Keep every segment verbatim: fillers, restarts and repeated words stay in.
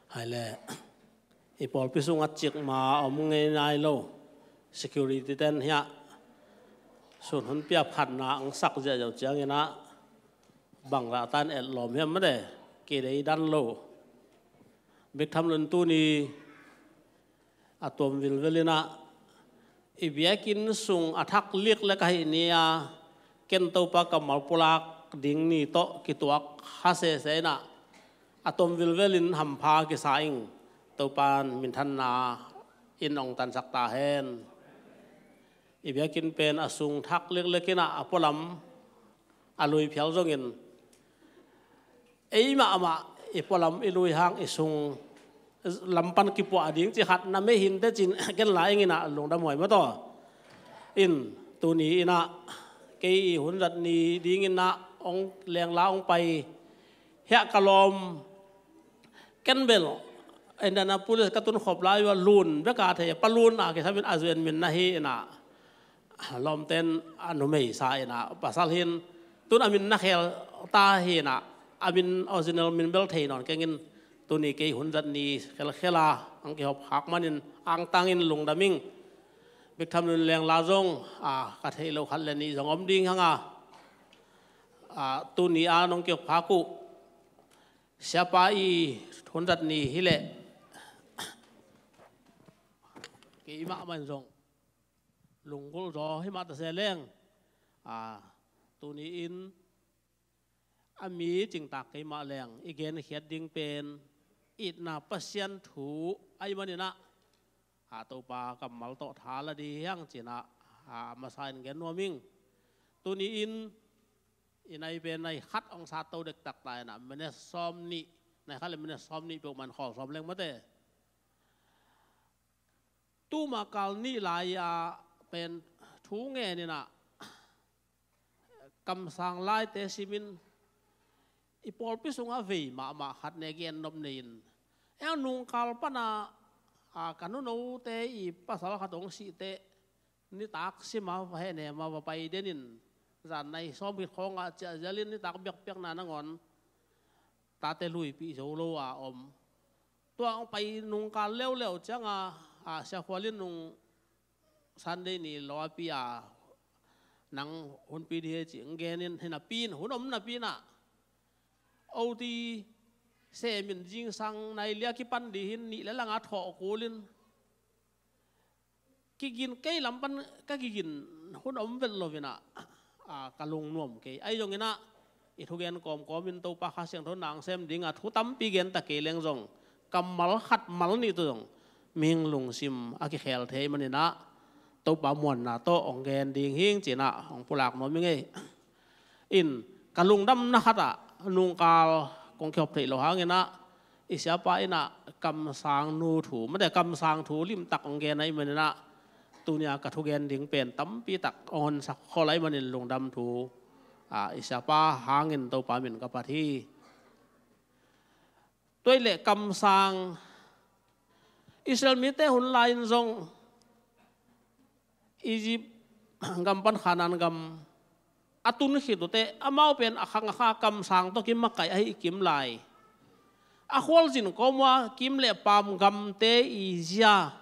Hai le, i pawlpi sungah cikmah a om ngei nai lo security ten hiah sun hun pia phatna ang sak ziahziah uh ciangin ah bangzah tan etlawm hiam mate, kidei dan lo. Bik tham lun tuni a tuam vilvel in ah i biakinn sung a thak liklek ahih ni a, ken Topa kammal pulak ding ni tawh kituak ha sese in ah a tuam vilvel in hampha kisa ing. Topa in minthanna in ong tansak ta hen. I biakinn pen a sung thak liklek in ah a pualam a lui phial zongin ei mahmah i pualam i lui hang i sung lam pan kipuah ding ci khat na mei hinte cin ken la ing in ah lungdam huai maw taw. In tuni in ah kei i hun zat ni ding in ah ong lengla ong pai hiah ka lawm. Ken bel Indianapolis ka tun khop lai uh a Lun bek a thei, Pa Lun a kisam in a zuan min na hi in ah lawmten a numei sa in ah pasal hin tun a min na khel ta hi in ah a min original min bel thei nawn keng in tuni kei hun zat ni khelkhel a ang kihop khak manin angtang in lungdam ing. Bik tham lun lengla zong a ka theih lo khat le nih zong om ding hang a, a tuni a nong kihop khak uh siapa i hun zat ni hi leh kei mahmah in zong lunggulh zaw hi mah ta se leng, a tuni in a mi cingtak kei mah leng i genkhiat ding pen itna Pasian thu ahih manin ah a Topa kammal tawh tha la ding hi hang cin ah a masa in gen nuam ing. Tuni in i nai pen nai khat ong sat to dektak ta in ah minute sawm nih, nai khat le minute sawm nih peuh man khawl sawm leng mate. Tuma kal nih lai-a pen thu ngen in ah kamsang laite simin i pawlpi sungah vei mahmah khat ne gen nop nei in, eng nungkal pana a ka nunote i pasal khat ong sih teh nitak sima va hehnem a va pai den in zan nai sawm khit khawngah ciah zialin nitak biakpiakna nangawn tate luipih zo lo a om. Tua ong pai nungkal leuleu cianga a siakhualin nung Sunday ni lo a pi a nang hunpi dih he ci ong genin hinapi in hun om napi in ah oti semin zingsang nai lia kipan dih hin nih le langa thawh kulin kigin kei lam pan ka kigin hun om vet lo in ah a ka lungnuam kei. Ahi zongin ah i thugen kawmkawmin Topa Kha Siangtho nang sem ding a thu tampi gen ta kei leng zong kammal khat mal nih tawh zong mihing lungsim a kikhel thei manin ah Topa muanna tawh ong gen ding hing cin ah ong pulak nuam ing ei. In ka lungdamna khat ah nungkal kong kihop theih lo hangin ah i siapa in ah kamsang nu thu mate kamsang thu limtak ong gen ahih manin ah tuni a ka thugen ding pen tampi tak ong honsak khol ahih manin lungdam thu a i siapa hangin Topa min ka phat hi. Tua ahih leh kamsang Israel mite hun lai-in zong Egypt gam pan Khanaan gam a tun khit uh teh amau pen a khang a kha kamsang tawh kimakaih ahi i kim lai. A khualzin kawm uh a kim le paam gamte i zia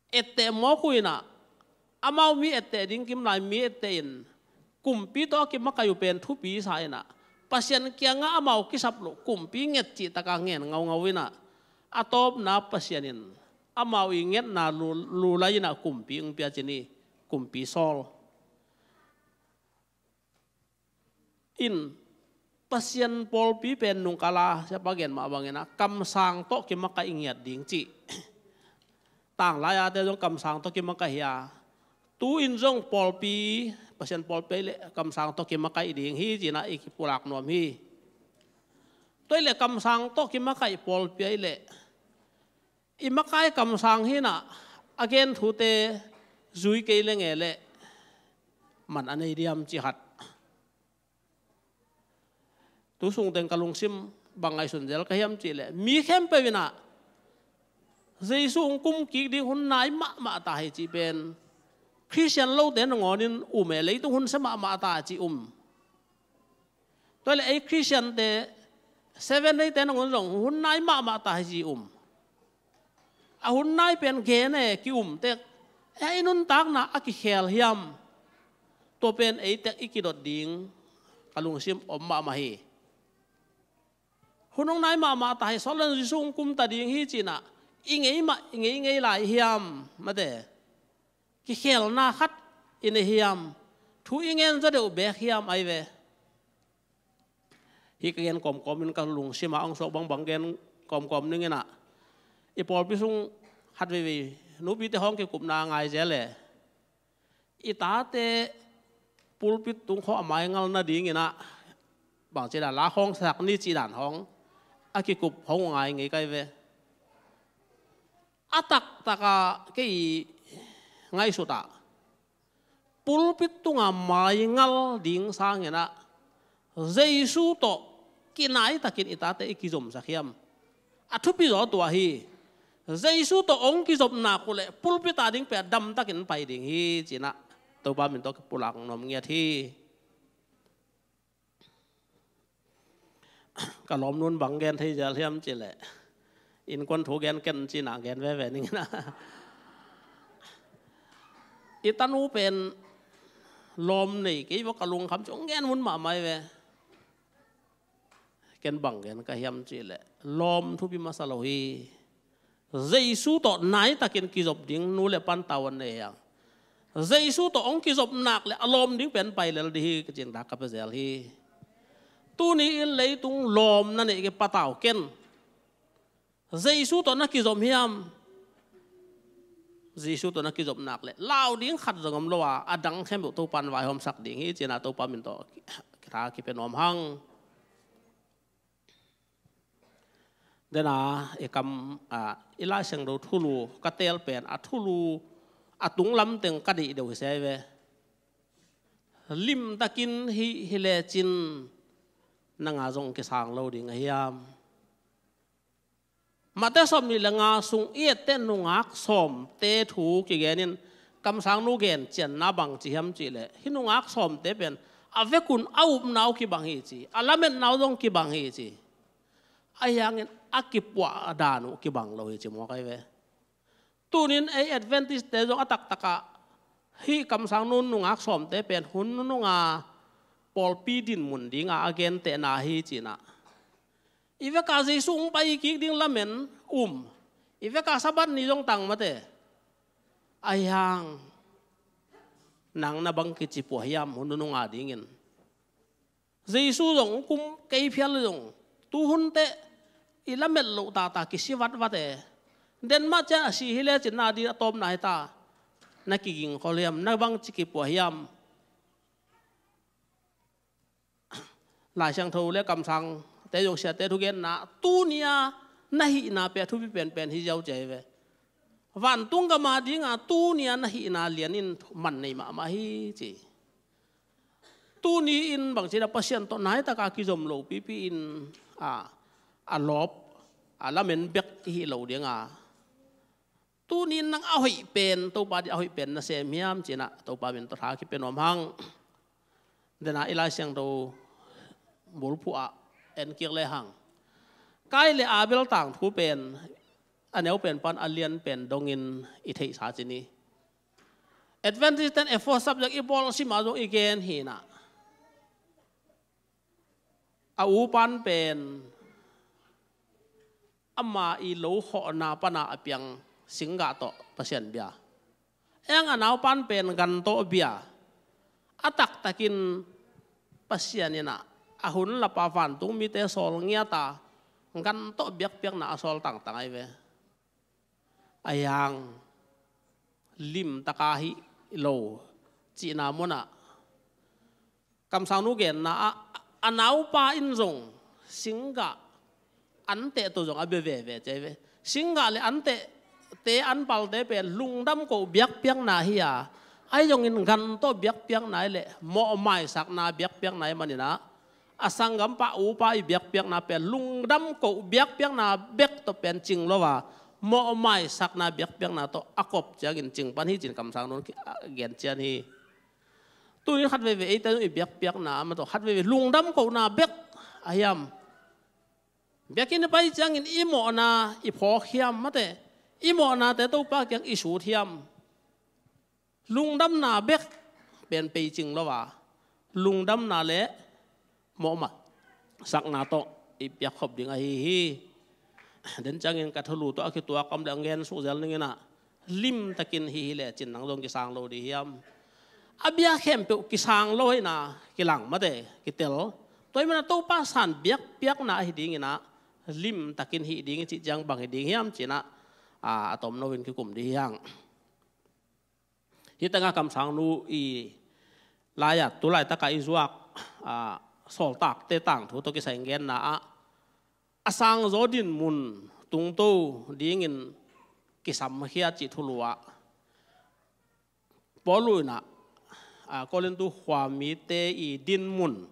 etteh mawk uh in ah amau mi etteh ding kim lai mi etteh in kumpi tawh a kimakaih uh pen thupi sa in ah Pasian kiangah amau kisap loh kumpi nget cih taka ngen ngaungau in ah a tawpna Pasian in amau i ngetna lu, lu lai in ah kumpi ong pia cin hi. Kumpi sawl in Pasian pawlpi pen nungkal a siapa gen mah bangin ah kamsang tawh kimakaih ngiat ding cih. Tanglai ate zong kamsang tawh kimakaih hi a, tu-in zong pawlpi Pasian pawlpi ahih leh kamsang tawh kimakaih ding hi cin ah i kipulak nuam hi. Tua ahih leh kamsang tawh kimakaih pawlpi ahih leh i makai kamsang hi in ah a gen thute zui kei leng e leh man a nei diam cih khat. Tu sung teng ka lungsim bang ngaihsun zel ka hiam cih leh mi khempeuh in ah Jesu hong kum kik ding hun nai mahmah ta hi cih pen Khristian lote nangawnin um e, leitung hun sia mahmah ta cih um. Tua ahih leh ei Khristiante Seven Day te nangun zong hun nai mahmah ta hi ci um. A hun nai pen gen e, ki-um tek. E, i nuntakna a kikhel hiam? Tua pen ei tek i kidot ding ka lungsim om mahmah hi. Hun hong nai mahmah ta hi, Sawltak Jesu hong kum ta ding hi cinah i ngei mah i ngei ngei lai hiam? Mate, kikhelna khat i nei hiam? Thu i ngen zaw deuh beek hiam ai ve? Hih ka gen kawmkawm in ka lungsim ah hong suak bangbang gen kawmkawm ning inah, i pawlpi sung khat veivei nupite hong kikupna ngai zel e. I tate pulpit tung khawng a maingal nading inah bangci dan la hong sak ni ci dan hong a kikup hong ngai ngei kai ve. A taktakah kei ngaihsutah pulpit tunga maingal ding sanginah Jesu tawh kinaitakin i tate i kizomsak hiam? A thupi zaw tua hi. Jesu tawh hong kizopnak uh leh pulpit a ding pia damtakin pai ding hi cinah Topa min tawh ka pulak nuam ngiat hi. Ka lawmnun bang gen thei zel hiam cileh, innkuan thu gen ken cinah gen veve ning inah. I tanu pen lawm nei kei vua ka lungkham ci hong gen hun mahmah hi ve. Ken bang gen ka hiam cileh, lawm thupi masa lo hi. Jesu tawh naitakin kizop ding nu le pan tavuan nei hiang. Jesu tawh hong kizopnak le a lawm ding pen pai lel ding hi ka cingtak ka pia zel hi. Tuni in leitung lawm na neih kei patau ken. Jesu tawh na kizom hiam? Jesu tawh na kizopnak le lau ding khat zong om lo a, a dang khempeuh Topa in vaihawmsak ding hi cinah Topa min tawh tha kipia nuam hang. Dena i kam, a, i Lai Siangtho thulu ka teel pen a thulu a tunglam teng ka deih deuh hi se ve. Limtakin hih hi lecin nanga zong kisang lo ding a hiam? Mate sawmnih le nga sung i etteh nungak sawmte thu kigenin kamsangnu gen cianna bang ci hiam cihleh, hih nungak sawmte pen a vekun a upna uh kibang hi ci, a lametna uh zong kibang hi ci. Ahi hangin a kipuah dan uh kibang lo hi ci mawk ai ve. Tunin ei Adventist-te zong a taktakah hih kamsangnu nungak sawmte pen hun nununga pawlpi dinmun dinga a gentehna hi cinah, i veka Jesu hong pai kik ding lamen um, i veka Sabbath ni zong tang mate. Ahi hang nang na bang kici pua hiam hun nununga dingin? Jesu zong kum kei phial zong tuhun teh i lamet loh tata kisi vatvat e. Denmah ciang a si hi lecin na ding a tawpna hi ta. Na kigingkhol hiam, na bangci kipua hiam? Lai Siangtho le kamsangte zong siate thugenna tunia na hihna pia thupi penpen hi ziau cia hi ve. Vantung gama dinga tunia na hihna lianin man nei mahmah hi ci. Tuni in bangci na Pasian tawh naitaka kizom lo pipi in a, a lawp a lamen bek i hih lo dinga, tuni in nang a hoih pen Topa di a hoih pen na sem hiam cinah Topa min tawh tha kipia nuam hang. Dena i Lai Siangtho bulphuh ah en kik le hang, Kain le Abel tangthu pen a neu pen pan a lian pen dongin i theihsa ci ni. Adventist ten a four subject i bawl sima zong i gen hinah, a upan pen ama i lo khawhna pana a piang singgah tawh Pasian bia. Eng a naupan pen gan tawh bia. A taktakin Pasian inah a hun lapa vantung mite sawl ngiata gan tawh biakpiakna a sawl tangtang ai ve. A yang limtaka hi lo cihna munah kamsangnu genna ah a naupa in zong singgah anteh tawh zong a bia veve cei ve. Singgah le anteh te anpalte pen lungdam koh biakpiakna hi a, ahi zongin gan tawh biakpiakna hi le mawhmaisakna biakpiakna hi maninah a sanggampa upa i biakpiakna pen lungdam koh biakpiakna bek tawh pen cing lo a, mawhmaisakna biakpiakna tawh a kop ciangin cing pan hi cin kamsangnu gen cian hi. Tunin khat veve eite i biakpiakna ama tawh khat veve lungdam kohna bek a hiam? Biakinn i pai ciangin i mawhna i phawk hiam, mate, i mawhnate Topa kiang i sut hiam? Lungdamna bek pen peicing lo a, lungdamna le mawhmah sakna tawh i piakkhop ding ahi hi. Den ciangin ka thulu tawh a kituak om le a ngen sukzel ning in ah, limtakin hih hi lecin nang zong kisang lo ding hiam? A bia khempeuh kisang lo hi na, kilang, mate, kitel. Tua ahih manin ah Topa san biakpiakna ahi dingin ah, limtakin hih ding i cih ciang bang hi ding hiam ci-in ah, a, a tomno in kikum ding hi hang. Hih tengah kamsangnu i lai-at, tu laitakah i zuak, a, Sawltakte tangthu tawh kisai genna ah, a sangzaw dinmun tungto dingin kisamkhia cih thulu ah, Paul in ah, a, Korintu khua mite i dinmun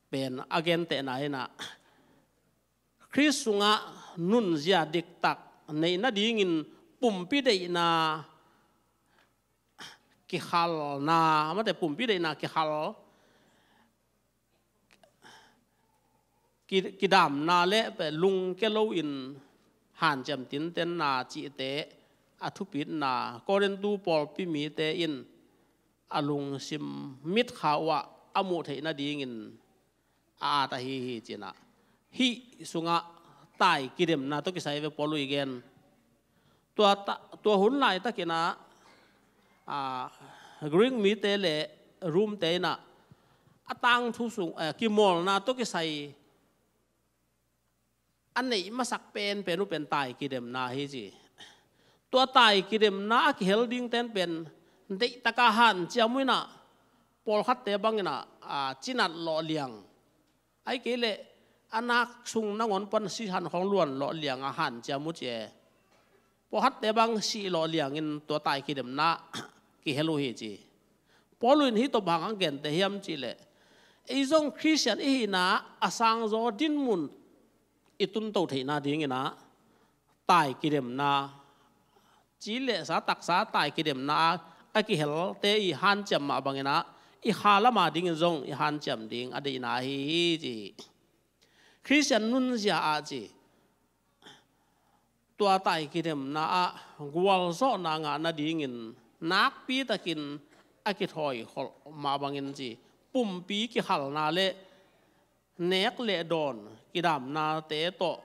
pen a gentehna in ah, Khrist sungah nunzia diktak neih nadingin pumpi deihna kikhalna, mate, pumpi deihna kikhal, ki-, kidamna le pe lungke loin hanciam tintenna cihte a thupitna Korintu pawlpi mite in a lungsim mitkha uhah a muh theih nadingin a at ahi hi ci-in ah, hih sungah tai kidemna tawh kisai ve Paul i gen. Tua ta-, tua hun laitakin ah, a, Greek mite le Rome-te in ah a tangthu sung, eh, kimawlna tawh kisai a neih masak penpen uh pen tai kidemna hi ci. Tua tai kidemna a kihel dingten pen deihtaka hanciam uh in ah, pawlkhatte bangin ah, a, cinat lawh liang, ahih kei leh a nak sung nangawn pan si han khawng luan lawh liang a hanciam uh ci e. Pawlkhatte bang sih lawh liangin tua tai kidemna kihel uh hi ci. Paul in hih tawh bang hong gente hiam cih leh, ei zong Khristian i hihna a sangzaw dinmun i tunto theihna dingin ah tai kidemna, ci le sa taksa tai kidemna a kihelte i hanciam mah bangin ah, i kha lam a dingin zong i hanciam ding a deihna ahi hi ci. Khristian nunzia ah ci, tua tai kidemna ah gualzawhna ngah nadingin nakpitakin a kithawikholh mah bangin ci, pumpi kikhalna le nek le dawn kidamnate tawh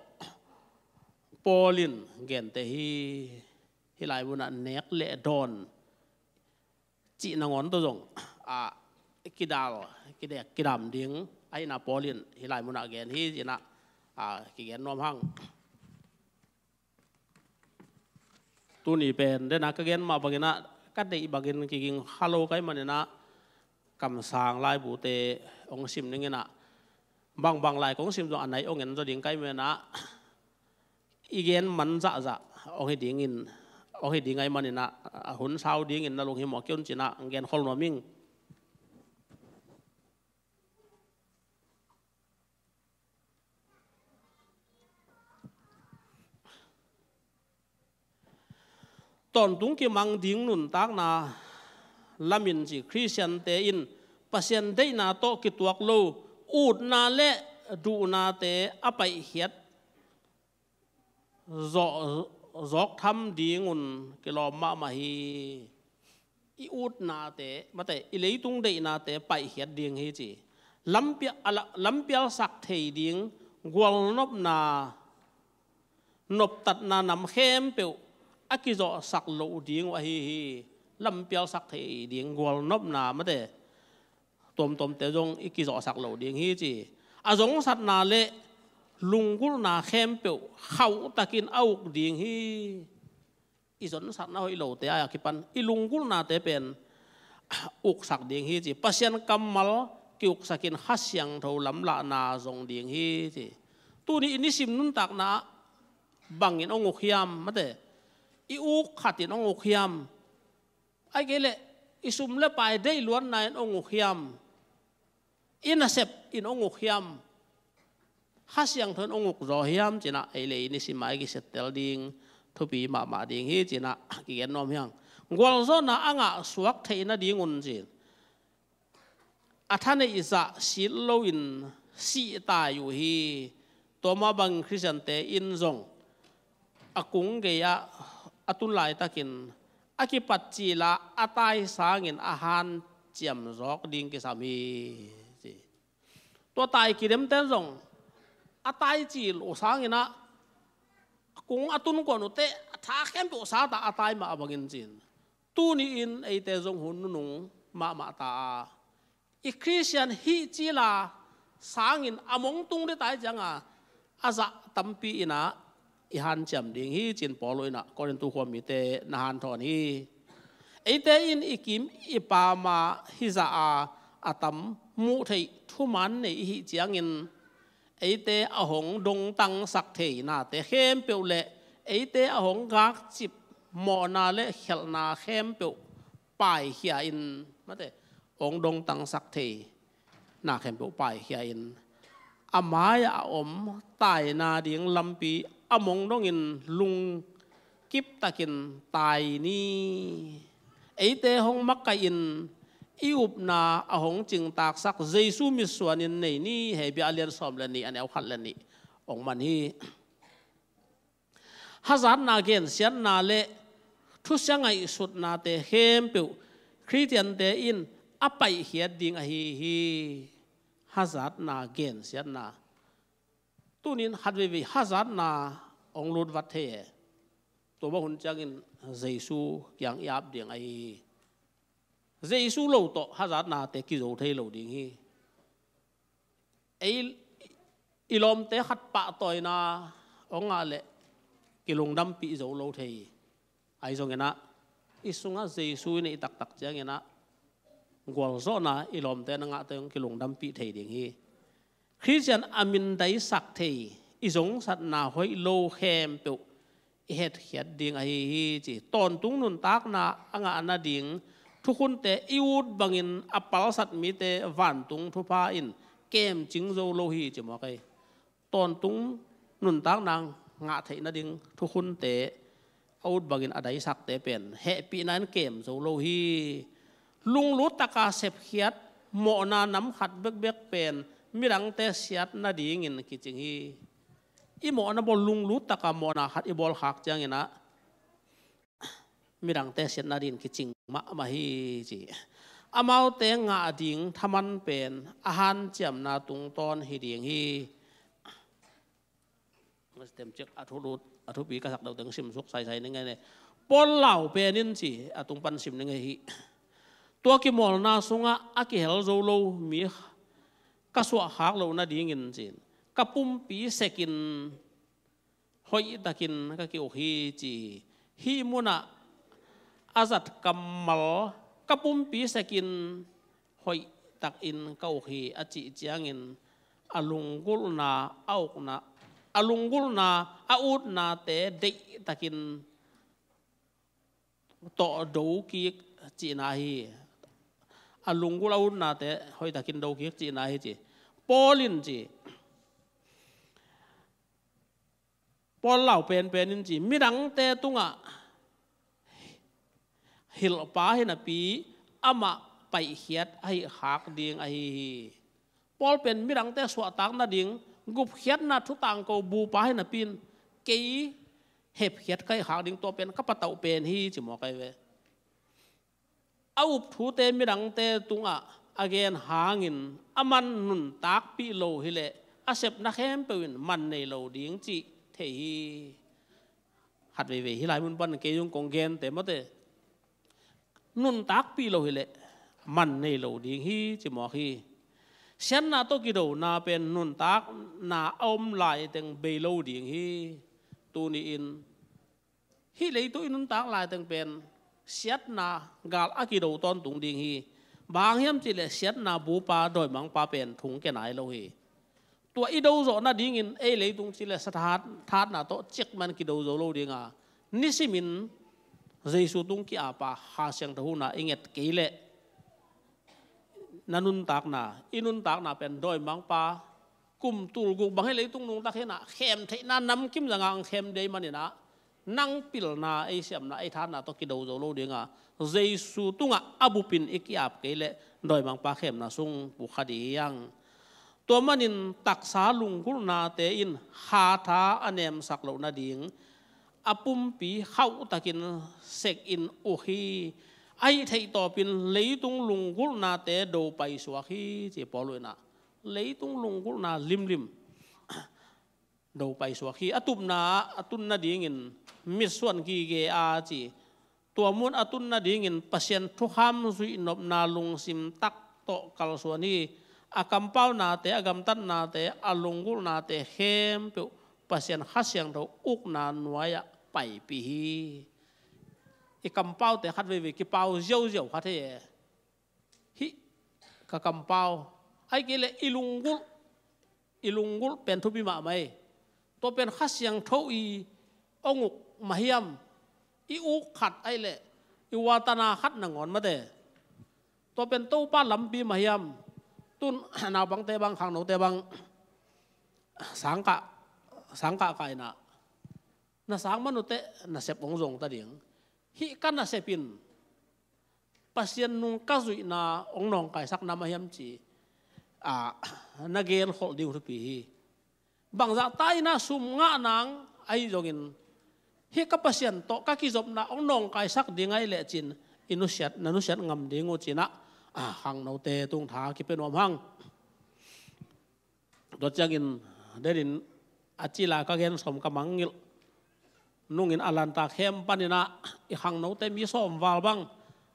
Paul in gente hi. Hih lai munah nek le dawn cih nangawn tawh zong, a, kidal, kidek, kidam ding ahihna Paul in hih lai munah gen hi ci-in ah, a, kigen nuam hang. Tuni pen, den a ka gen mah bangin ah, ka deih bangin kiging kha lo ka hih manin ah, kamsang laibute hong sim ning in ah, bangbang lai kong sim zong a nai hong en zaw ding ka hih manin ah, i gen man zahzah hong hi dingin, hong hi ding ahih manin ah, a hun sau dingin na lunghimawh kei un ci-in ah, hong gen khol nuam ing. Tawntung kimang ding nuntakna lamin ci, Khristiante in Pasian deihna tawh kituak lo utna le duhnate a paihkhiat zawh, zawk tham dingun kilawm mahmah hi. I utnate, mate, i leitung deihnate paihkhiat ding hi ci. Lampia-, a la-, lampialsak thei ding gualnopna, noptatna nam khempeuh a kizawhsak loh ding uh ahi hi. Lampialsak thei ding gualnopna, mate, tuamtuamte zong i kizawhsak lo ding hi ci. A zongsatna le lunggulhna khempeuh khauhtakin a uk ding hi. I zonsatna hoih lote a kipan i lunggulhnate pen uksak ding hi ci. Pasian kammal kiuksakin Kha Siangtho lamlahna zong ding hi ci. Tuni i nisim nuntakna bangin hong uk hiam, mate? I uk khatin hong uk hiam? Ahih kei leh i sum le pai deih luatna in hong uk hiam? I nasep in hong uk hiam? Kha Siangtho in hong uk zaw hiam ci-in ah, ei le ei nisim a i kisettel ding thupi mahmah ding hi ci-in ah kigen nuam hi hang. Gualzawhna a ngah suak theih nadingun ci, a thaneih zah sit loin sihtai uh hi. Tua mah bangin Khristiante in zong a kung gei-ah a tun laitakin a kipat cil a a tai sangin a hanciam zawk ding kisam hi, ci. Tua tai kidemten zong a tai cil uh sangin ah a kung a tun kuan uh teh a tha khempeuh sat a a tai mah bangin cin. Tuni-in eite zong hun nunung mahmah ta a, i Khristian hih cil a sangin a mong tung ding tai cianga a zah tampi in ah i hanciam ding hi, ci-in Paul in ah Korintu khuamite na hanthawn hi. Eite in i kim i pam a hizah a a tam muh theih thuman nei i hih ciangin eite a hong dongtangsak thei nate khempeuh le eite a hong gakcip mawhna le khialhna khempeuh paikhia in, mate, hong dongtangsak thei na khempeuh paikhia in, a mai-ah a om taina ding lampi a mong dongin lungkiptakin tai ni. Eite hong makaih in i upna a hong cingtaksak Jesu mitsuanin nei ni. Hebru a lian sawm le nih, a neu khat le nih hong man hi. Hazatna, gensiatna le thusia ngaihsutnate khempeuh Khristiante in a paihkhiat ding ahi hi. Hazatna, gensiatna. Tunin khat veivei hazatna hong lut vat thei e. Tua bang hun ciangin Jesu kiang i ap ding ahi hi. Jesu lo tawh hazatnate kizo thei lo ding hi. Ei, i lawmte khat pahtawina hong ngah leh kilungdampih zo lo thei hi. Ahi zongin ah i sungah Jesu i neih taktak ciangin ah gualzawhna i lawmte na ngahte hong kilungdampih thei ding hi. Khristian a mindaisak thei i zongsatna hoih lo khempeuh i hetkhiat ding ahi hi, ci. Tawntung nuntakna a ngah nading thukhunte i ut bangin a palsat mite vantung thupha in kemcing zo lo hi, ci mawk ei. Tawntung nuntakna ngah theih nading thukhunte a ut bangin a daisakte pen hehpihna in kem zo lo hi. Lunglut taka sepkhiat mawhna nam khat bekbek pen midangte siat nadingin kicing hi. I mawhna bawl, lunglut taka mawhna khat i bawl khak ciangin ah midangte siat nadingin kicing mahmah hi, ci. Amaute ngah ding thaman pen a hanciamna tungtawn hi ding hi. Tem cik a thulut, a thupi ka sak deuh teng simsuk saisai ning ei. Paul lau pen in, ci, a tung pan sim ning ei hi. Tua kimawlna sungah a kihel zo lo mi ka suahkhak loh nadingin, ci-in ka pumpi sekin hoihtakin ka ki-uk hi, ci. Hih munah a zat kammal, ka pumpi sekin hoihtakin ka uk hi, a cih ciangin a lunggulhna a ukna, a lunggulhna a utnate deihtakin tawh do kik cihna hi. A lunggulh a utnate hoihtakin do kik cihna hi, ci. Paul in, ci, Paul lau penpen in, ci, midangte tungah hilhpa hi napi amah paihkhiat ahih khak ding ahi hi. Paul pen midangte suahtak nading gupkhiatna thutangko bupa hi napi in kei hepkhiat ka hih khak ding, tua pen ka patauh pen hi, ci mawk ei ve. A up thute midangte tungah a gen hangin a man nuntakpih lo hileh a sepna khempeuh in man nei lo ding cih thei hi. Khat veivei hih lai mun pan kei zong kong gente mawte, nuntakpih lo hileh man nei lo ding hi, ci mawk hi. Siatna tawh kidona pen nuntakna a om laiteng bei lo ding hi. Tuni-in hih leitung i nuntak laiteng pen siatna gal a kido tawntung ding hi. Bang hang hiam cihleh siatna bupa dawimangpa pen thungkia nai lo hi. Tua i do zawh nadingin ei leitung cihleh sathat, thatna tawh cikmah in kido zo lo ding a, nisimin Jesu tung ki-apa Kha Siangtho huhna i nget kei leh na nuntakna, i nuntakna pen dawimangpa kum tul guk bang hi leitung nungtak hi-in ah, khem theihna namkim zanga hong khem dei manin ah, nang pilna, ei siamna, ei thatna tawh kido zo lo ding a, Jesu tungah a bupin i ki-ap kei leh dawimangpa khemna sung puk kha ding hi hang. Tua manin taksa lunggulhnate in hatha a nemsak loh nading a pumpi khauhtakin sekin uk hi. Ahih theih tawpin leitung lunggulhnate do paisuak hi, ci Paul in ah. Leitung lunggulhna limlim do paisuak hi. A tupna ah a tun nadingin mitsuan gige a ci. Tua mun a tun nadingin Pasian thukham zuihnopna lungsim tak tawh kalsuan hi. A kampaunate, a gamtatnate, a lunggulhnate khempeuh Pasian Kha Siangtho ukna nuai-ah paipih hi. I kampaute khat veivei kipau ziauziau khat hi e. Hih ka kampau, ahih kei leh i lunggulh, i lunggulh pen thupi mahmah hi. Tua pen Kha Siangtho i ong uk mah hiam? I uk khat ahih leh i watana khat nangawn mate. Tua pen Topa lampi mah hiam? Tun naupangte bang, khangnote bang, sangkah, sangkah kaina, na sang man uh teh nasep ong zong ta ding. Hih ka nasep in Pasian nung ka zuihna ong nawngkaisak na mah hiam ci, a, na gen kholh ding uh thupi hi. Bangzah ta in ah sum ngah nang ahi zongin, hih ka Pasian tawh ka kizopna ong nawngkaisak ding ahih leh cin, i nusiat, na nusiat ngam ding uh cin ah, a, khangnote tung tha kipia nuam hang. Tua ciangin, denin a cila ka gen sawm ka mangngilh nungin a lanta khem panin ah i khangnote mi sawm val bang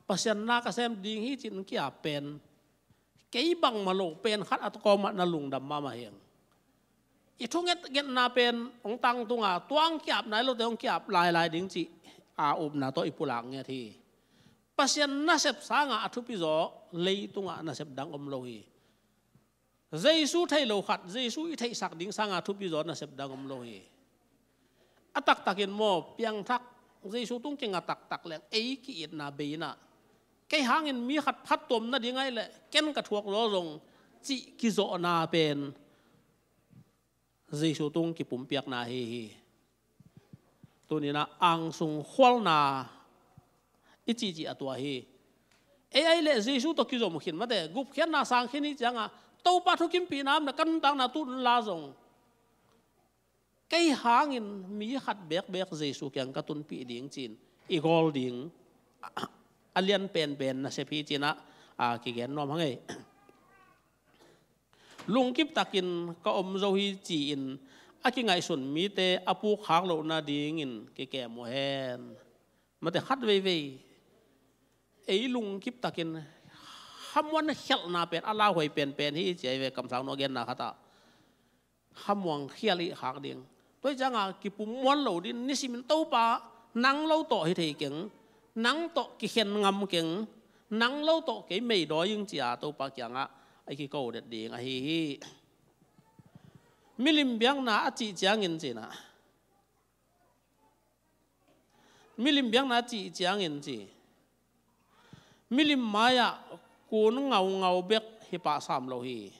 Pasian na ka sem ding hi cin ki-ap pen, kei bangmah lo pen khat a kawmah na lungdam mahmah hi ing. I thungetngetna pen ong tangtung a, tua ong ki-ap nai lote ong ki-ap lailai ding cih a upna tawh i pulak ngiat hi. Pasian nasep sangah a thupi zaw leitungah nasep dang om lo hi. Jesu thei lo khat Jesu i theihsak ding sanga thupi zaw nasep dang om lo hi. A taktakin maw, piangthak, Jesu tung kinga taktak leng ei ki-itna bei in ah, kei hangin mi khat phattuam nading ahih leh ken ka thuak zaw zong cih kizawhna pen Jesu tung kipumpiakna ahi hi. Tuni-in ah angsung khualna i cihcih a tua hi. Ei ahih leh Jesu tawh kizom khin mate, gupkhiatna sang khin hi ciangah Topa thukimpihna om leh ka nuntakna tu-in la zong, kei hangin mi khat bekbek Jesu kiang ka tunpih ding ci-in i gawl ding a lian penpen nasep hi ci-in ah, a, kigen nuam hang ei. Lungkip takin ka om zo hi ci-in a kingaihsun mite a pukkhak loh nadingin kikem uh hen. Mate, khat veivei ei lungkip takin khamuan khialhna pen a lauhuai penpen hi ci ahi ve, kamsang nu a genna khatah. Khamuang khial i khak ding. Tua hi ciangah kipum muan lo ding, nisimin Topa nang lo tawh hi thei keng, nang tawh kikhen ngam keng, nang lo tawh kei meidawi ing ci-a Topa kiangah a kiko det ding ahi hi. Milim biakna a cih ciangin ci-in ah, milim biakna a cih ciangin ci, milim mai-ah kun ngaungau bek hi pah sam lo hi.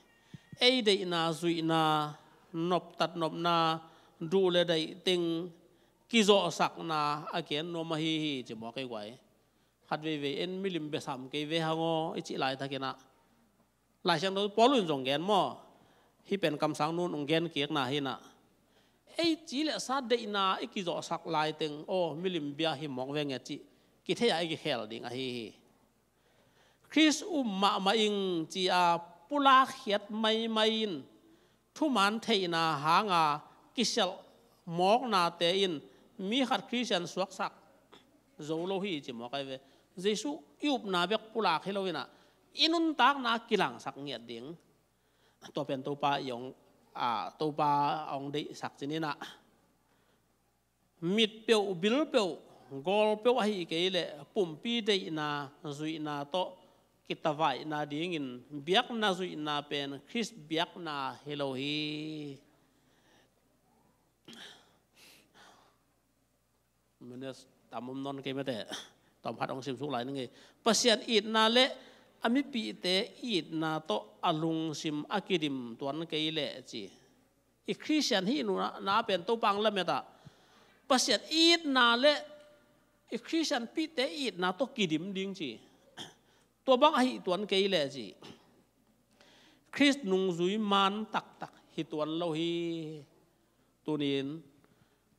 Ei deihna, zuihna, noptat nopna, duh le daih teng kizawhsakna a gen nuam ahi hi ci mawk ei guai. Khat veivei en milim bia sam kei ve hang aw i cih laitakin ah, Lai Siangtho Paul in zong gen maw, hih pen kamsang nu in hong gen kikna hi-in ah, ei ci le sa deihna i kizawhsak laiteng aw milim bia hi mawk veng e cih kithei-a i kikhel ding ahi hi. Khrist um mahmah ing ci-a pulak khiat maimai in thuman theihna hanga kisialh mawknate in mi khat Khristian suaksak zo lo hi ci mawk ahi ve. Jesu i upna bek pulak hi lo-in ah, i nuntakna kilangsak ngiat ding. Tua pen Topa i hong, a, Topa a hong deihsak ci-in ah, mit peuh, bil peuh, gawl peuh ahi kei leh pumpi deihna, zuihna tawh kitavaihna dingin biakna zuihna pen Khrist biakna hi lo hi. Minute tam om nawn kei mate. Tawm khat hong simsuk lai ning ei. Pasian itna le a mipihte itna tawh a lungsim a kidim tuan kei leh ci. I Khristian hihna pen Topa hong lamet ah, Pasian itna le i Khristian pihte itna tawh kidim ding ci. Tua bang ahi tuan kei leh ci. Khrist nungzui man taktak hi tuan lo hi. Tunin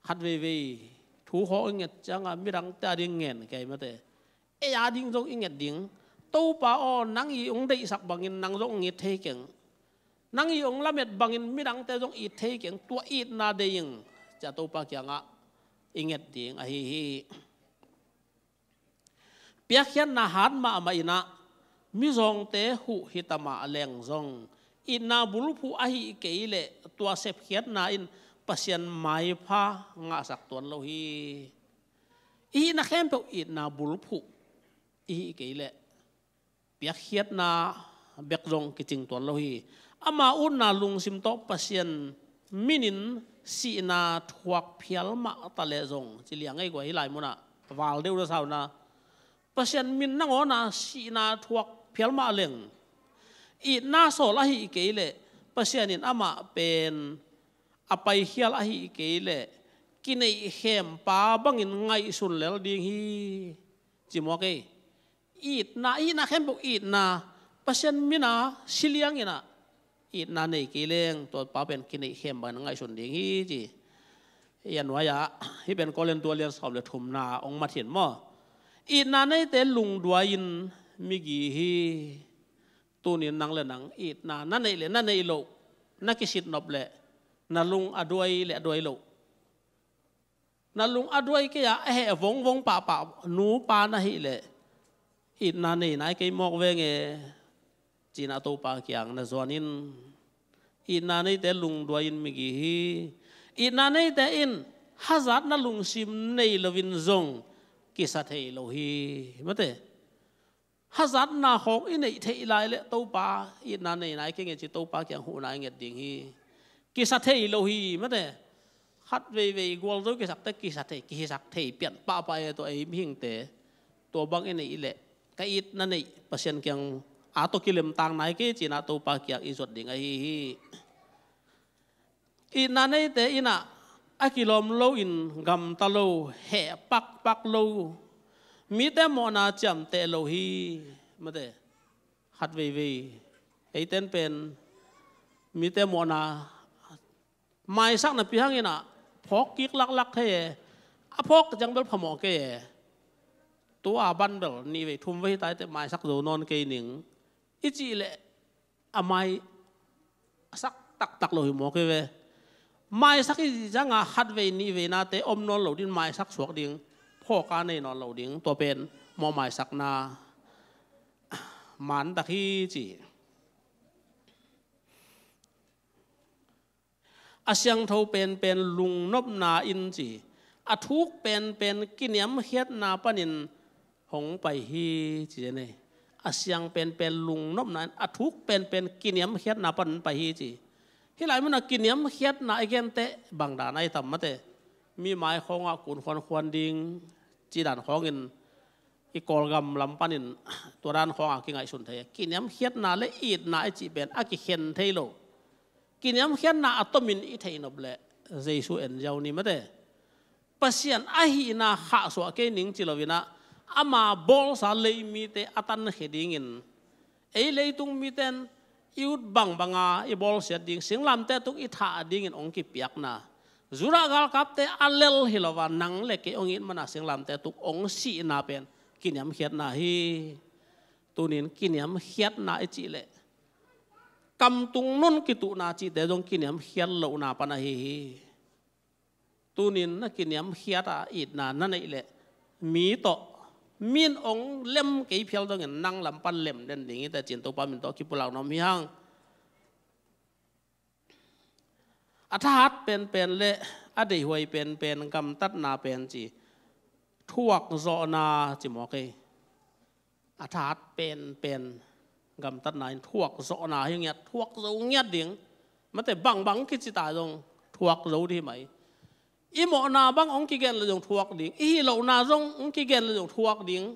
khat veivei thu khawng i nget cianga midangte a ding ngen kei mate. Ei a ding zong i nget ding. Topa aw, nang i hong deihsak bangin nang zong hong it thei keng. Nang i hong lamet bangin midangte zong it thei keng. Tua itna deih ing, cia Topa kiangah i nget ding ahi hi. Piakkhiatna hat mahmah inah mizawngte huh hita mah leng zong itna bulphuh ahi kei leh tua sepkhiatna in Pasian maipha ngahsak tuan lo hi. I hihna khempeuh itna bulphuh i hih kei leh piakkhiatna bek zong kicing tuan lo hi. Ama utna lungsim tawh Pasian minin sihna thuak phial mah ta leh zong ci liang ei guai hi lai munah val deuh na sauna Pasian min nangawna sihna thuak phial mah leng itna sawl ahi kei leh Pasian in amah pen a paikhial ahi kei leh kineih khempa bangin ngaihsun lel ding hi. Ci mawk ei. Itna, itna khempeuh itna Pasian mina siliang inah itna nei kei leng tua pa pen kineih khem bangin ngaihsun ding hi ci. Hi a nuai-ah hih pen Korintu a lian sawm le thumna hong mat hin maw? Itna neite lungduai-in migi hi. Tunin nang le nang itna na neih le na neih loh, na kisitnop le na lung a duai le a duai loh, na lung a duai kei-a a heh vongvong pahpah nupa na hih leh itna nei nai kei mawk venge. Cinah Topa kiang na zuanin itna neite lungduai-in migi hi. Itna neite in hazatna lungsim nei loin zong kisa thei lo hi. Mate, hazatna khawng i neih theih lai leh Topa itna nei nai kei nge ci Topa kiang huhna i nget ding hi. Kisa thei lo hi. Mate, khat veivei gualzo kisakte kisa thei, kihisak thei pian pahpah e tua ei mihingte. Tua bang i neih leh ka itna neih Pasian kiang a tawh kilemtang nai kei cinah Topa kiang i zuat ding ahi hi. Itna neite inah a kilawm loin gamta lo, heh pakpak lo, mite mawhna ciamteh lo hi. Mate, khat veivei eiten pen mite mawhna maisak napi hang inah phawk kik laklak thei e. A phawk ciang bel phamawh kei e. Tua ban bel nih vei thum vei hi taite maisak zo nawn kei ning i cih leh a mai a sak taktak lo hi maw kei ve. Maisak i cianga khat vei nih vei nate om nawn lo din maisak suak ding, phawka nei nawn lo ding, tua pen mawh maisakna man tak hi ci. A siangtho penpen lungnopna in ci, a thuk penpen kiniamkhiatna panin hong pai hi ci. Zen ei. A siang penpen lungnopna in a thuk penpen kiniamkhiatna panin pai hi ci. Hih lai munah kiniamkhiatna i gente bangdan ai tam mate. Mi mai khawngah kun khuankhuan ding ci dan khawngin i Kawlgam lam panin tua dan khawngah kingaihsun thei. Kiniamkhiatna le itna i cih pen a kikhen thei lo. Kiniamkhiatna a tomin i theihnop leh Jesu en ziau ni mate. Pasian ahihna khahsuah kei ning ci loinah ama bawlsa lei mite a tankhia dingin ei leitung miten i ut bangbanga i bawlsiat ding, singlamteh tung i thah dingin hong kipiakna, Judah galkapte a lel hi lova nang le kei hong it mana singlamteh tung hong sihna pen kiniamkhiatna hi. Tunin kiniamkhiatna i cih leh kamtung nun kituhna cihte zong kiniamkhiat lohna pan ahi hi. Tunin na kiniamkhiat a itna na neih leh mi tawh min hong lem kei phial dongin nang lam pan lem den ding hi teh cin Topa min tawh kipulak nuam hi hang. A thahat penpen le a deihhuai penpen gamtatna pen ci thuak zawhna ci mawk ei. A thahat penpen gamtatna in thuak zawhna hi ngiat, thuak zo ngiat ding. Mate bangbang kici ta zong thuak zo dih mai. I mawhna bang hong kigen le zong thuak ding, i hih lohna zong hong kigen le zong thuak ding.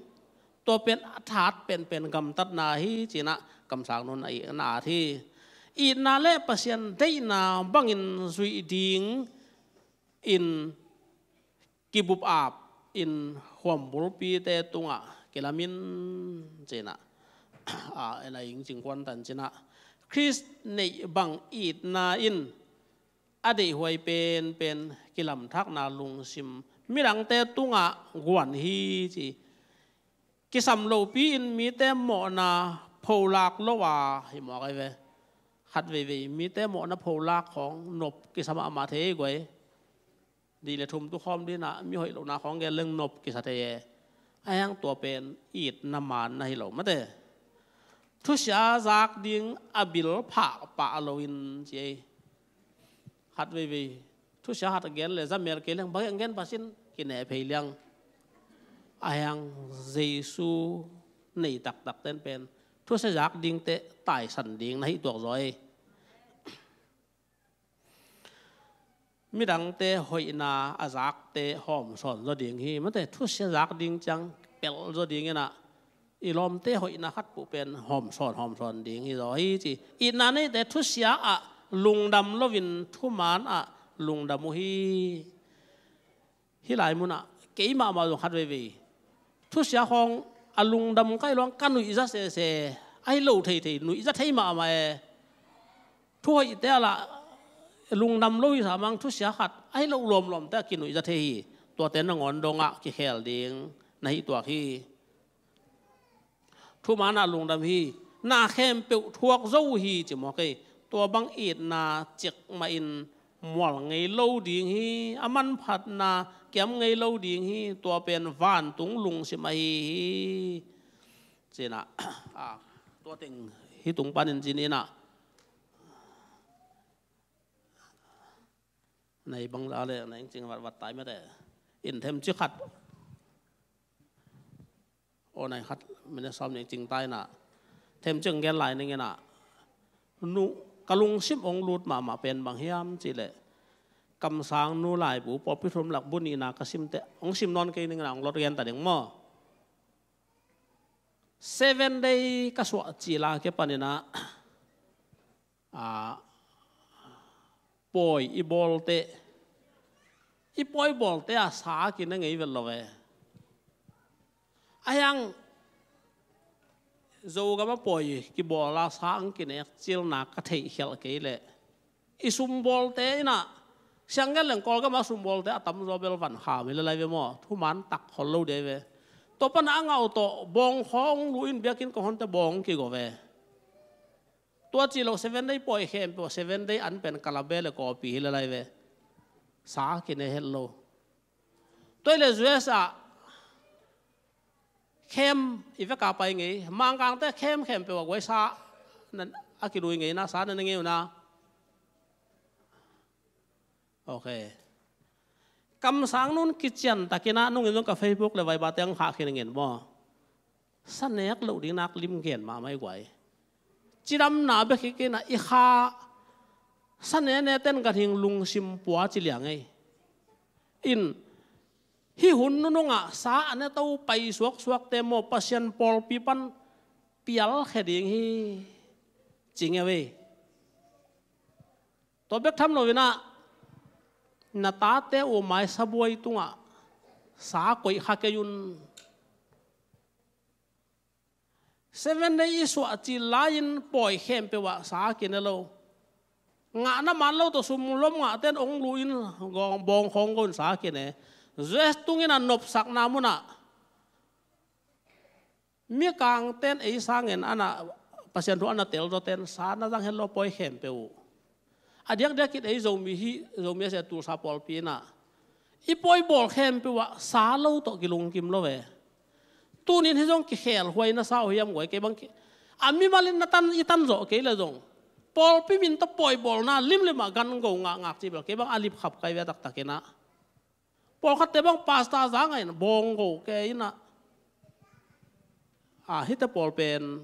Tua pen a thahat penpen gamtatna hi cinah kamsang nun a i na at hi. Itna le Pasian deihna bangin zuih ding in kibup ap in huam bulpite tungah kilamin cinah a en a ing cingkuan tan cinah Khrist neih bang itna in a deihhuai penpen kilamthakna lungsim midangte tungah guan hi ci. Kisam lopi in mite mawhna pholak lo a hi mawk ai ve. Khat veivei mite mawhna pholak khawng nop kisa mahmah thei guai. Dih le thum tu khawm dinah mi hoih lohna khawng gel leng nop kisa thei e. A hiang tua pen itna manna hi lo mate. Thusia zak ding a bil phah pah loin ci ei. Khat veivei thusia khat a gen le zamel kei leng bang gen pasin kineh phei liang. A hiang Jesu nei taktak ten pen thusia zak dingte taisan ding na hih tuak zaw ei. Midangte hoihna a zakte hawmsawn zaw ding hi mate. Thusia zak ding ciang pelh zaw ding inah i lawmte hoihna khat puh pen hawmsawn hawmsawn ding hi zaw hi ci. Itna neite thusia ah lungdam loin thuman ah lungdam uh hi. Hih lai munah kei mahmah zong khat veivei thusia khawng a lungdam kai luang ka nuihza sese ahi lo theithei nuihza thei mahmah e. Thuhoihte a lah lungdam lo hi samang thusia khat ahi lo lawmlawmte a kinuihza thei hi. Tuate nangawn dongah kikhel ding na hih tuak hi. Thumanah lungdam hi. Na khempeuh thuak zo uh hi ci mawk ei. Tua bang itna cikmahin mual ngei lo ding hi. A manphatna kiam ngei lo ding hi. Tua pen vantung lungsim ahi hi. Cinah tua teng hi tung panin cininah nei bangza le na ing cing vatvat tai mate. In themci khat aw nai khat mene sawm ning cing tai na. Themci ang gen lai ning inah nu ka lungsim ong lut mahmah pen bang hiam cih leh kamsang nu laibu pawlpi thum lak bu nihna ka simte ong sim nawn kei ning inah ong lot gen ta ding maw. Seven day ka suah cila ke paninah a, pawi i bawlte i pawi bawlte a sa kine ngei vet lo ve. A hiang Zogama pawi kibawla sa ang kinek cilna ka theih khialh kei leh i sumbawlte inah siang gen leng Kawlgama sumbawlte a tamzaw bel van kham hi le lai ve maw. Thuman tak khol lo dei ve. Tua pana a ngau tawh bawng khawng lu in biakinn kong honte bawng kigo ve. Tua ci lo seven day pawi khempeuh seven day an pen kalabe le kawpi hi le lai ve. Sa kine het lo. Tuai le U S ah khem i veka pai ngei mangkangte khem khempeuh a guai sa a kilui ngei na sa na ne ngei uh na. Ok. Kamsang nun kician takinah nungin zong ka Facebook le Viber te ang khah khin ngin maw. Sa nek loh ding nak lim gen mahmah i guai. Cidamna bek hi kei na i kha sa nene ten ganhing lungsim pua ci liang ei. In hih hun nunungah sa a ne to pai suaksuakte maw Pasian pawlpi pan pial khe ding hi. Ci ngeu ei. Tua bek tham loinah na tate uh mai sabuai tungah sa koih kha kei un. Seven day i suah cil lai-in pawi khempeuh ah sa kine lo. Ngahna man lo tawh sum lom ngahten ong luin bawng khawng go in sa kine. U S tungin a nopsakna munah mikangten ei sangen ana Pasian thu ana tel zawten sa na zang het lo pawi khempeuh uh. A diakdiak in ei Zomi hi Zomi a sia tulsa pawlpi inah i pawi bawl khempeuh ah sa lo tawh kilungkim lo ve. Tunin hi zong kikhel huai na sa uh hiam guai kei bang a mimalin na tan i tan zawh kei le zong pawlpi min tawh pawi bawlna limlim ah gan go ngakngak ci bel kei bang a lipkhap kai ve taktak inah. Pawlkhatte bang pasta za ngain bawng go ke inah a hite pawl pen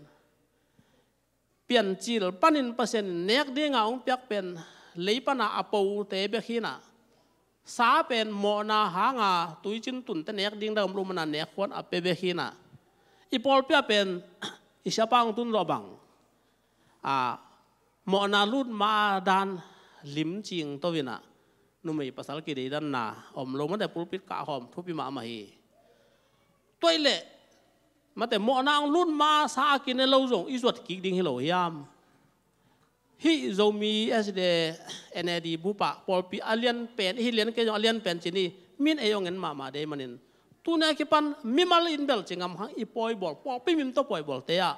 piancil panin Pasian in nek dinga hong piak pen lei pana a pote bek hinah sa pen mawhna hanga tuicin tunte nek ding dang om lo mana nek huan a pe bek hinah i pawlpi ah pen i siapa hong tun zawh bang a mawhna lut ma dan lim cing to inah numei pasal kideidanna om lo mate pulpit kah hawm thupi mahmah hi. Tuai leh mate mawhna ang lut ma sa a kine lo zong i zuat kik ding hi lo hiam? Hih Zomi S D A N A D bupa pawlpi a lian pen, hih lian kei zong a lian pen ci ni, min ei hong en mahmah dei manin, tuni a kipan mimal in bel ci ngam hang i pawibawl, pawlpi min tawh pawibawl te ah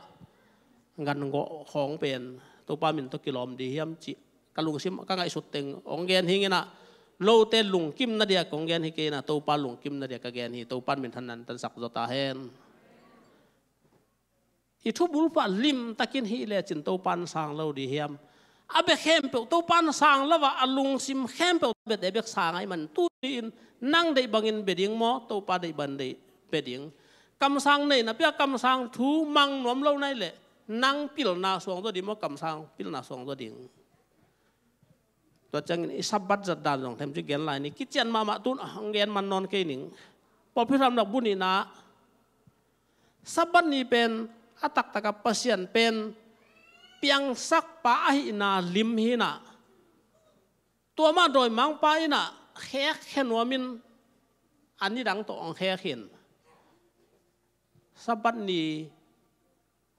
gan gawh khawng pen Topa min tawh kilawm di hiam cih ka lungsim ka ngaihsut teng hong gen hi ing in ah, lote lungkimna dia kong gen hi kei in ah, Topa lungkimna dia ka gen hi. Topa in minthanna tansak zaw ta hen. I thubulphuh limtakin hih lecin Topa in sang lo di hiam? A bia khempeuh Topa in sang lo a, a lungsim khempeuh biate bek sang ahih man, tuni-in nang deih bangin bia ding maw, Topa deih bangin deih bia ding? Kamsang nei napi-a kamsang thu mang nuam lo na hih leh, nang pilna suang zaw ding maw, kamsang pilna suang zaw ding? Tua ciangin i Sabbath zat dan zong themcik gen lai ni. Kician mahmah tun, ah, hong gen man nawn kei ning. Pawlpi ramlak bu nihna, Sabbath ni pen a taktak a Pasian pen piangsakpa ahihna lim hi in ah, tua mah dawimangpa in ah khek khia nuamin a nidang tawh hong khek hi in. Sabbath ni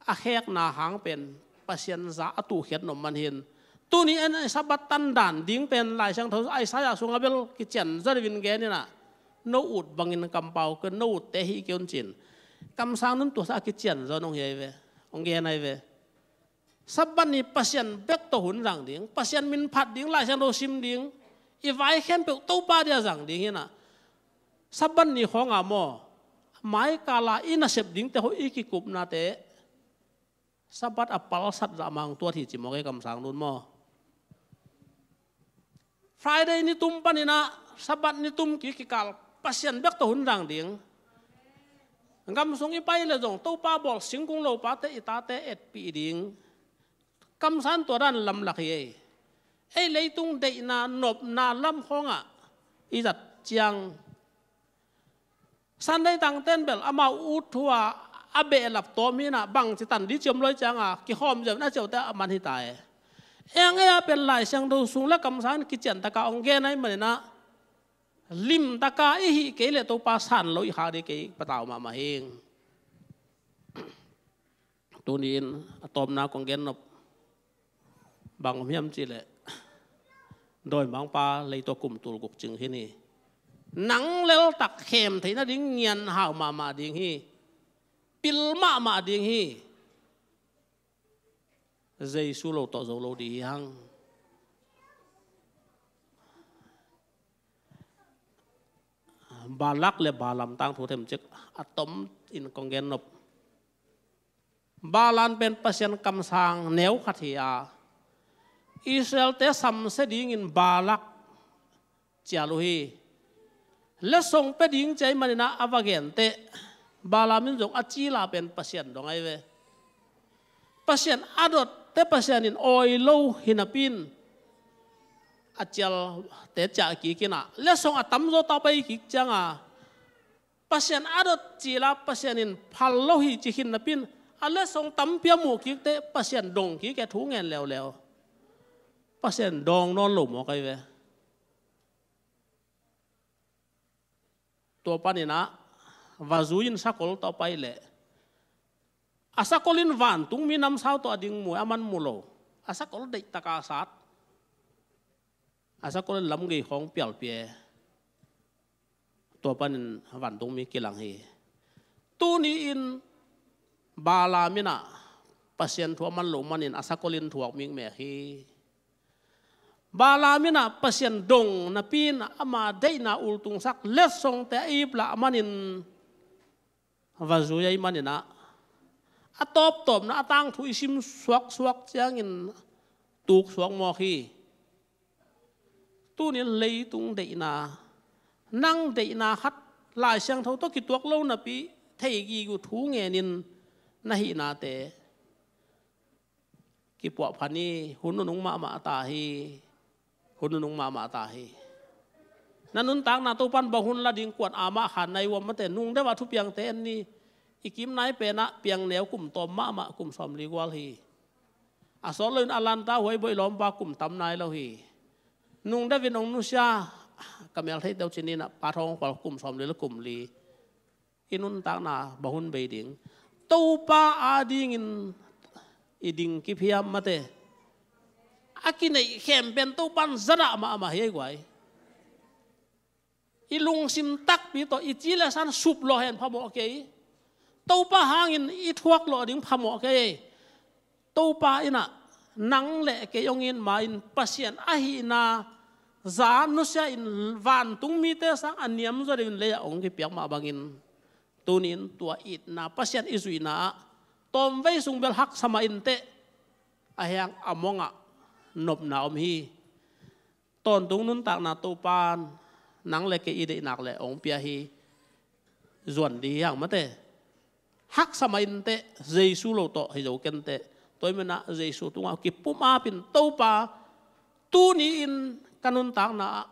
a khekna hang pen Pasian za a tuhkhiat nop man hi in. Tuni-in Sabbath tan dan ding pen Lai Siangtho Isaiah sungah bel kician zaw deuhin gen in ah, no ut bangin kampau kei un, no utte hih kei un ci-in. Kamsang nun tuasa a kician zaw nong hi ahi ve, hong gen ahi ve. Sabbath ni Pasian bek tawh hun zang ding, Pasian min phat ding, Lai Siangtho sim ding, i vai khempeuh Topa dia zang ding hi in ah, Sabbath ni khawng a maw, maikal a i nasep dingte, hoih i kikupnate Sabbath a palsat zah mah hong tuat hi ci mawk ei, kamsang nun maw. Friday nitum panin ah Sabbath nitum kik kikal Pasian bek tawh hun zang ding. Gam sung i pai leh zong Topa bawl singkung lopate i tate etpih ding. Kamsang tua dan lamlak hi ei. Ei leitung deihna nopna lam khawngah i zat ciang, Sunday tangten bel amau ut thu a, a behlap tawm hi in ah, bangci tan ding ci om lo ahih ciangin kikhawm ziau in a ciaute a man hi ta e. Eng ei a pen Lai Siangtho sung le kamsang in kician takin hong gen ahih manin ah, limtakin i hih kei leh Topa san lo i khak ding kei patau mahmah hi ing. Tuni-in a tawpna kong gen nop bang om hiam cih leh, dawimangpa lei tawh kum tul guk cing hi ni. Nang leltak khem theih nading ngian hau mahmah ding hi. Pil mahmah ding hi. Jesu lo tawh zo lo ding hi hang. Balak le Balaam tangthu themcik a tom in kong gen nop. Balaam pen Pasian kamsang neu khat hi a, Israelte samsia dingin Balak cial uh hi. Letsong pia ding ci ahih manin ah a va genteh, Balaam in zong a cil a pen Pasian dong ahi ve. Pasian a dotte Pasian in awi lo hi napi-in, a cialte ciah kik in ah, letsong a tamzaw tawh pai kik ciangin, Pasian a dot cil a Pasian in phal lo hi ci khin napi-in, a letsong tampi a muh kikteh Pasian dong kik e, thu ngen leuleu. Pasian dawng nawn lo mawk ahi ve. Tua panin ah va zui in sakol tawh pai leh, a sakol in vantungmi namsau tawh a ding mu e, aman mu lo. A sakol deihtakin sat. A sakol in lamgei khawng pialpih e. Tua panin vantungmi kilang hi. Tuni-in Balaam in ah Pasian thu a man loh manin a sakol in thuak mikmek hi. Balaam in ah Pasian dong napi-in ama deihna ultungsak letsongte a iplah manin va zui ahih manin ah, a tawptawpna a tangthu i sim suaksuak ciangin tuk suak mawk hi. Tuni-in leitung deihna, nang deihna khat Lai Siangtho tawh kituak lo napi, thei gige thu ngenin na hihnate kipuahpha ni. Hun nunung mahmah ta hi. Hun nunung mahmah ta hi. Na nuntakna Topa'n bang hun la ding, kuan a mah khan na hi uh a, mate, nungdeuh a thupiangte en ni. I kim nai pen ah piang neu kum tawm mahmah, kum sawmli gual hi. A sawt loin a lanta huai boih lawmpa kum tam nai lo hi. Nungdeuh in hong nusia, ka mel theih teuh ci-in ah Pa Thawng Khual kum sawmli le kum li. I nuntakna bang hun bei ding? Topa adingin i ding kip hiam, mate? a kineih khempeuh Topa'n zadah mahmah hi ei guai. I lungsim takpi tawh i ci le san sup lawh hen phamawh kei. Topa hangin i thuak lawh ding phamawh kei. Topa in ah nang le kei hong it ma-in Pasian ahihna za nusia in vantung mite sang a niam zaw deuhin lei-ah hong kipiak mah bangin, tuni-in tua itna Pasian i zuihna ah tawmvei sung bel haksa mah inteh, a hiang a mongah nopna om hi. Tawntung nuntakna Topa'n nang le kei i deihnak le hong pia hi. Zuan dih hiang mate. Haksa mah inteh, Jesu lo tawh hi zo kenteh. Tua hi menah Jesu tungah kipumapin, Topa, tuni-in ka nuntakna ah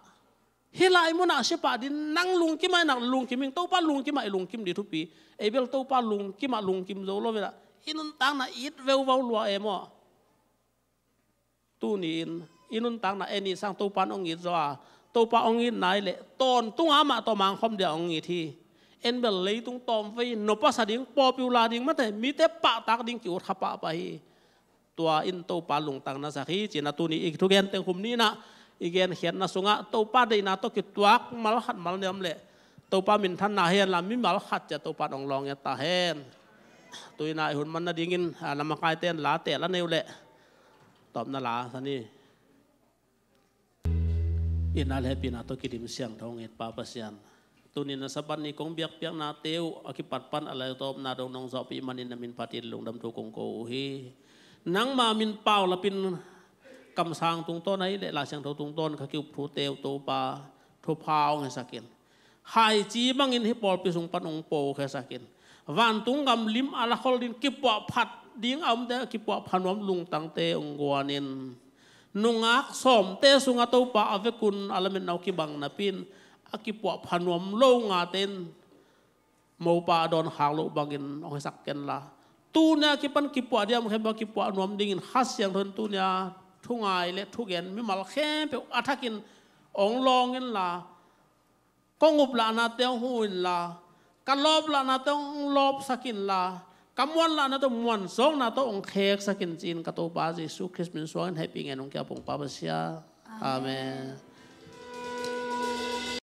hih lai munah si pah ding, nang lungkim ah i nak lungkim ing. Topa lungkim ah i lungkim dih thupi. Ei bel Topa lungkim ah lungkim zo lo menah i nuntakna it veuvau lua e maw? Tuni-in i nuntakna en i sang Topa'n hong it zaw a, Topa hong it nai leh tawntung amah tawh mangkhawm dia hong it hi. En bel leitung tawmvei nopasa ding, popular ding mate, mite pahtak ding ki-ut kha pahpah hi. Tua in Topa lungtang na sak hi. Ci-in ah tuni i thugen teng khum ni-in ah i genkhiatna sungah Topa deihna tawh kituak mal khat mal nei om leh Topa minthanna hi henla, mimal khat ciat Topa'n hong lawng et ta hen. Tu-in ah i hun man nadingin, a, lamakaite'n la teel a nei uh leh tawpna la sa ni. Itna le hehpihna tawh kidim siangtho hong it Pa Pasian, tuni-in ah Sabbath ni kong biakpiaknate uh a kipat pan a lai tawpna dong nong zawhpih manin na min phatin lungdam thu kong ko uh hi. Nangma min paulapin kamsang tungtawn ahih leh Lai Siangtho tungtawn ka ki-up thute uh Topa thupha hong hisak in. Haici bangin hih pawlpi sung pan hong pawlkhiasak in. Vantung gam lim a lakhol ding, kipuahphat ding a omte, kipuahpha nuam lungtangte hong guan in. Nungak sawmte sungah Topa a vekun a lametna uh kibang napi-in a kipuahpha nuam lo ngate in mopa a dawn khak loh bangin hong hisak kenla, tuni a kipan kipuah diam khempeuh a kipuah nuam dingin Kha Siangtho in tuni a thungai le thugen mimal khempeuh a thakin hong lawng inla, kong uplahnate hong hu inla, ka lawplahnate hong lawpsak inla, ka muanlahnate hong muanzawkna tawh hong kheksak in ci-in ka Topa Jesu Khrist min suangin hehpih ngen hong ki-ap ung Pa Pasian. Amen.